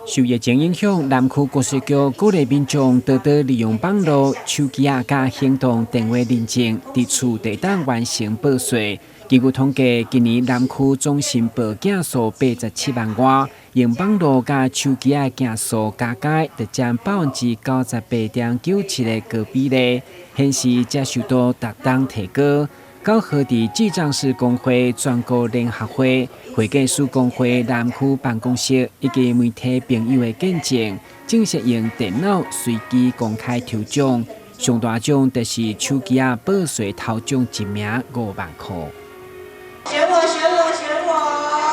受疫情影響，南區國稅局鼓勵民眾多多利用網路、手機仔佮行動電話認證，佇厝就會當完成報稅。根據統計，今年南區總申報件數87萬外，用網路佮手機仔件數加加，就佔98.97%的高比例，顯示接受度逐冬提高。九合佇智障士公會全國聯合會、會計師公會南區辦公室以及媒體朋友的見證，正式用電腦隨機公開抽獎，上大獎就是手機仔報稅頭獎一名5萬箍。選我，選我，選我，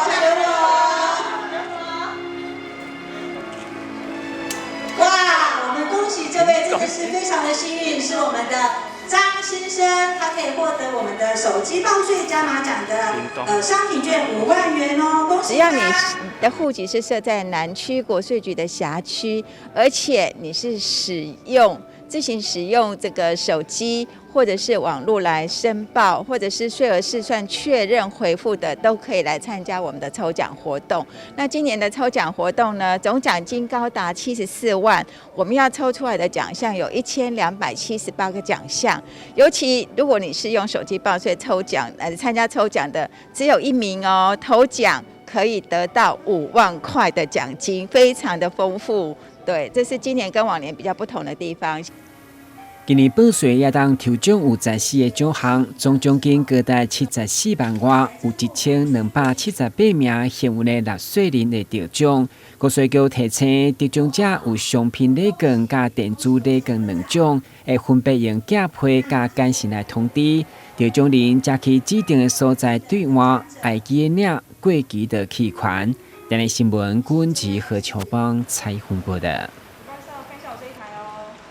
選我！哇，我們恭喜這位，真的是非常的幸運，是我們的張先生，他可以獲得我們的手機報稅加碼獎的商品券5萬元哦，恭喜！只要你的戶籍是設在南區國稅局的轄區，而且你是自行使用這個手機或者是網絡來申報，或者是稅額試算確認回復的，都可以來參加我們的抽獎活動。那今年的抽獎活動呢，總獎金高達74萬，我們要抽出來的獎項有1278個獎項。尤其如果你是用手機報稅抽獎來參加抽獎的，只有一名哦，頭獎可以得到5萬塊的獎金，非常的豐富。對，這是今年跟往年比較不同的地方。今年報稅也當抽獎有14個獎項，總獎金高達74萬外，有1278名幸運的納稅人會得獎。國稅局提醒得獎者有商品禮券佮電子禮券兩種，會分別用寄批佮簡訊來通知。得獎人才去指定的所在兌換，會記得領，過期就棄權。電視新聞，郭文吉和邱邦採訪報導。